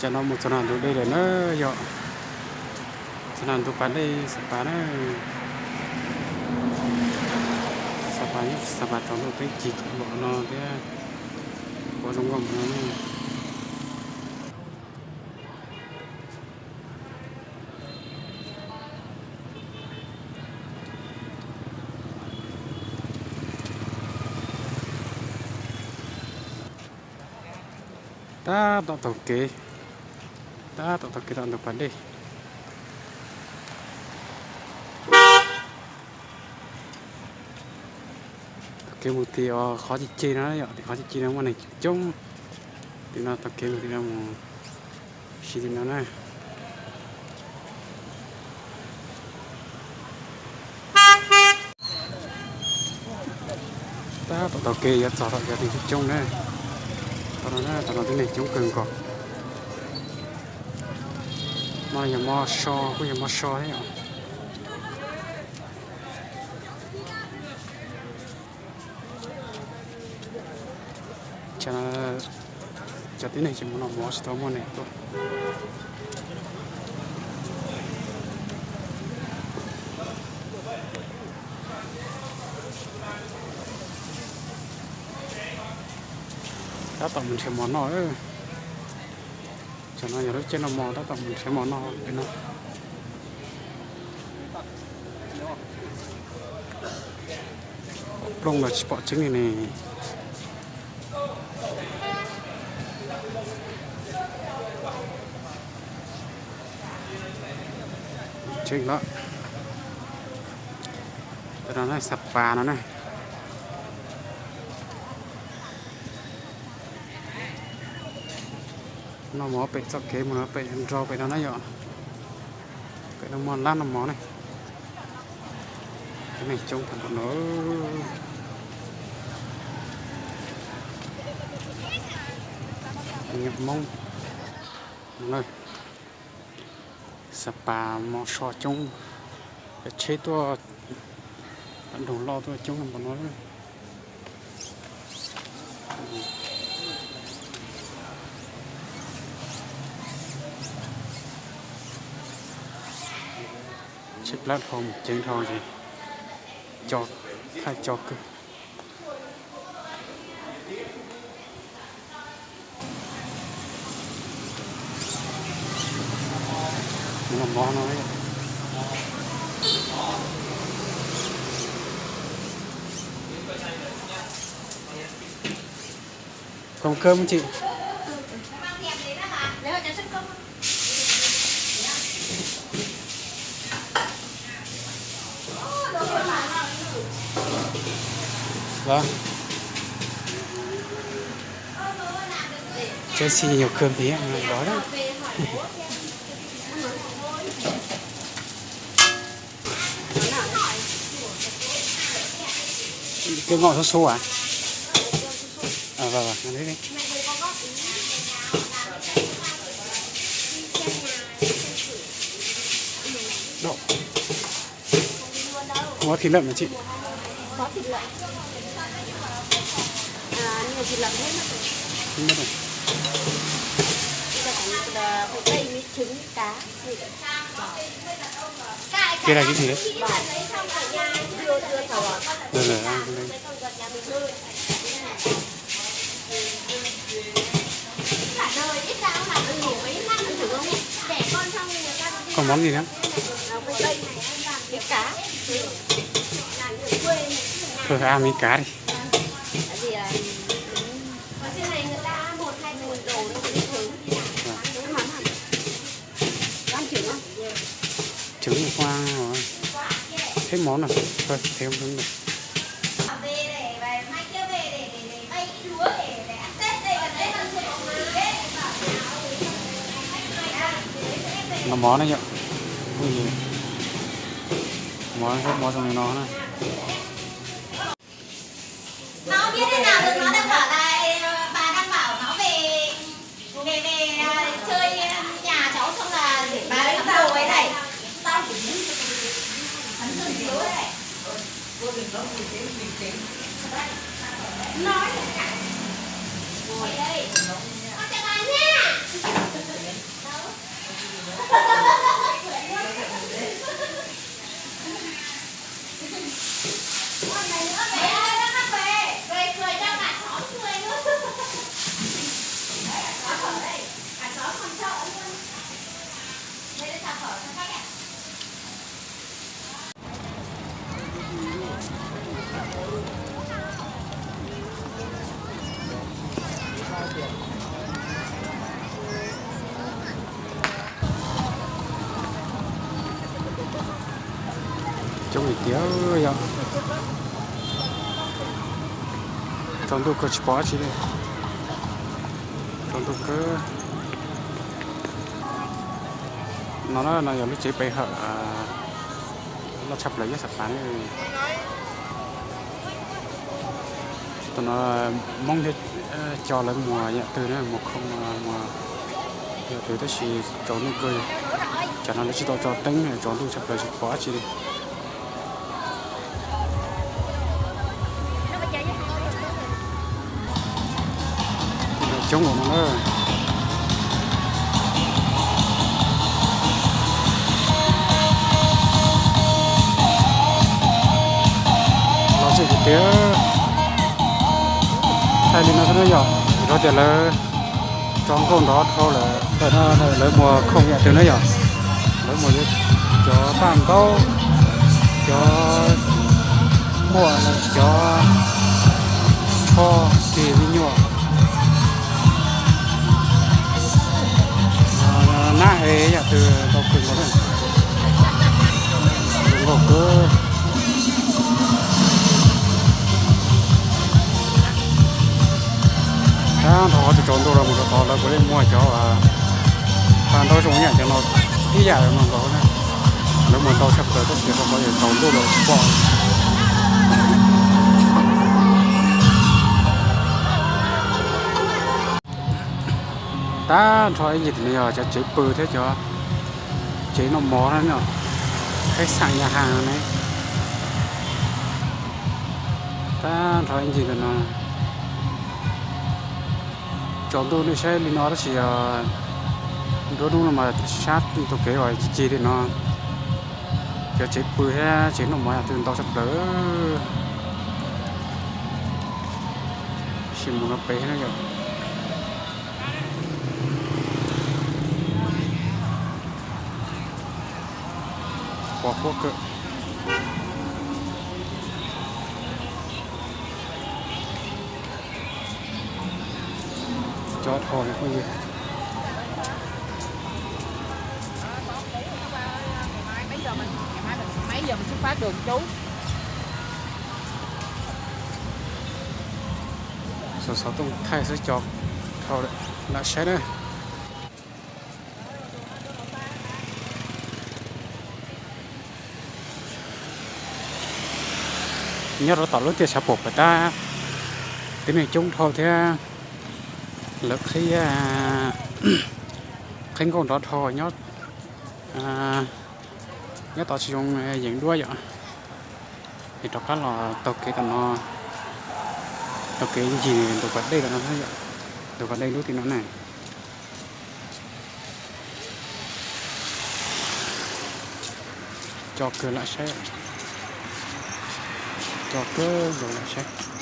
Cov no mus txog no ntug dej lawm na yom. Txog no ntug pas dej Xab Pas na. Xab Pas, Xab Pas txog ntug teb kis lom no thiab. Pom zoo nkauj no. Tab tom taug kev, tab tom taug kev tom ntug pas dej. Taug kev mus tim qhov ceg ceg no yom, tim qhov ceg ceg no muaj neeg coob. Tim no taug kev mus tim no mus, sim tim no na. Tab tom taug kev yuav txog tom cov neeg coob coob na. Tom no, tom no tib neeg coob kawg nkaus. Mo yog mo so, kuj yog mo so thiab yom. Cov tib neeg tsis mus noj mov tsis tau muaj neeg tuaj. Tab tom mus nrhiav mov noj. Cov no yog lub caij noj mov, tab tom mus nrhiav mov noj pem no. Plooj los tsis pom tseeb li ne. Tseeb lawm. Cov no na, Xab Pas no na. Noj mov pem txoj kev mus no, pem nrau pem no na yom. Pem no muaj lab noj mov ne. Cov neeg coob tag npaum no. Nyuam Hmoob. Xab Pas mov so coob, cov tsheb tuaj, nroog loj tuaj coob tag npaum no. Tsheb plab dhau mus ceev dhau ces co, thaij co kawg. Noj mov no. Koom kawg me ntsis. Tsaib xis nyuag kawg thiab los. Koj ngoj xub xub a? Ua thịt lợn hả chị? Không biết này. Cái này cái gì đấy? Rồi, rồi, ăn cái đấy. Còn món gì nữa? Thôi, ăn miếng cá đi. Trứng khoang rồi. Hết món rồi. Thôi, thế không đúng rồi. Noj mov na yom. Mov, hút mov trong này no na. Máu biết thế nào được, nó đang bảo là, ờ, bà đang bảo nó về, về, về, ờ, chơi, ờ, nhà cháu xong là để bà lấy đồ ấy này. Nói gì cả. Ngồi đây. Con chào bà nha. Coob li tiag yog tsaus ntuj kawg tsis pom dab tsi li. Tsaus ntuj kawg. No no yog lub tsev pe hawm loj tshaj plaws nyob Xas Pas. Tam no Hmoob thiab Co lawv muag yam twg na, muag khoom muag yam twg tab sis tsaus ntuj kawg. Tsam no lawv tsis tau tso teeb, tsaus ntuj tshaj plaws tsis pom dab tsi li. Coob ua no na. Los txog tiag, thaij li no xwb na yog, vim rau tias lawv tso nkauj nrov dhau lawm, lawv muag khoom yam twg na yog, lawv muag cov paj ntaub, cov muaj, cov tsho, ris me nyuam, nab es yam twg ntau kawg nkaus na. Zoo nkauj kawg. Tab nrho qhov tsaus ntuj los mus rau tod lawv puav leej muag cov paj ntaub zoo ib yam cov no tib yam no nkaus na. Lawv muag ntau tshaj plaws tab sis rau qhov tias tsaus ntuj lawm tsis pom. Tab nrho ib ncig tim no yog cov tsev pw thiab cov tsev noj mov na, khaib xam ya has ne. Tab nrho ib ncig tim no tsaus ntuj nej saib li no tab sis nruab hnub no mas sab taug kev uas cig cig li no, cov tsev pw thiab tsev noj mov yam twg ntau tshaj plaws. Sim mus no pem no yog pos huab kawg. Cov dhau li phooj ywg. Xov xov tooj thaij xwb, cov dhau lawm, lam saib na. Nyob rau tom lub tiaj Xav Pom pem tab, tib neeg coob dhau thiab lawv qhib, qhib nkauj nrov dhau nyob, nyob tod tsis zoo yeem duab yom. Es rov qab los taug kev tom no, taug kev ncig ntug pas dej tom no, ntug pas dej lub tim no na. Cov kawg lam saib, cov kawg nkaus lam saib.